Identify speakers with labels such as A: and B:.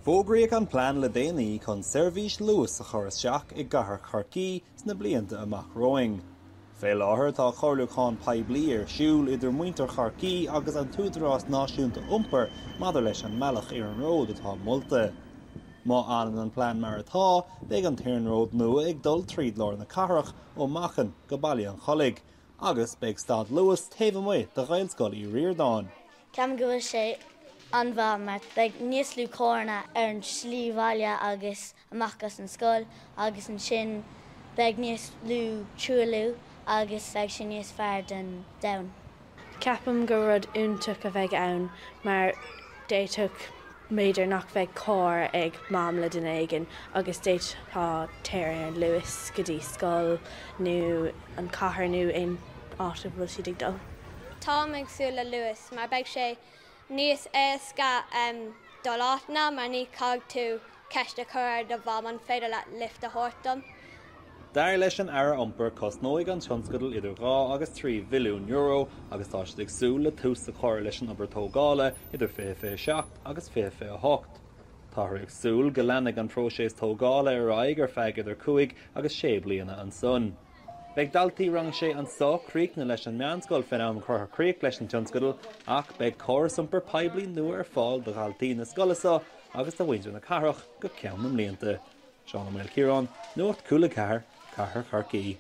A: Fógraíodh an plean le déanaí chun seirbhís Luas a chur isteach i gcathair Chorcaí sna blianta amach romhainn. Fé láthair tá comhairliúchán poiblí ar siúl idir muintir Chorcaí agus an tÚdarás Náisiúnta Iompair maidir leis an mbealach iarnróid atá molta. Má fhanann an plean mar atá, beidh an t-iarnród nua ag dul tríd lár na cathrach ó Machain go Baile an Chollaigh agus beidh stad Luas taobh amuigh de Ghaelscoil Uí Ríordáin.
B: Ceapaim go bhfuil sé an-mhaith mar beidh níos lú carranna ar an slí bhaile agus amach as an scoil agus ansin beidh níos lú truailliú agus beidh sé níos fearr don domhan.
C: Ceapaim gur rud iontach a bheidh ann mar d'fhéadfadh b'fhéidir nach bheidh carr ag mam le duine éigin agus d'fhéadfá téir ar an Luas go dtí scoil nó an cathair nó aon áit a bhfuil siad ag dul.
D: Táim ag súil le Luas mar beidh sé níos éasca dul áiteanna mar ní chaithfidh tú ceist a chur ar do mham an féidir leat lift a thabhairt dom.
A: Dar leis an Aire Iompair, cosnóidh an tionscadal idir €2 agus €3 bhilliún agus tá siad ag súil le tús a chur leis an obair tógála idir 2027 agus 2028. Táthar ag súil go leanfaidh an próiseas tógála ar aghaidh ar feadh idir 5 agus 6 bliana ansan. Beidh daltaí Rang 6 anso críochnaithe leis an meánscoil fén am a chuirfear críoch leis an tionscadal ach beidh córas iompair poiblí nua ar fáil do dhaltaí na scoile so agus do mhuintir na cathrach go ceann na mblianta. Seán Ó Maoilchiaráin, Nuacht Cúla 4, Cathair Chorcaí.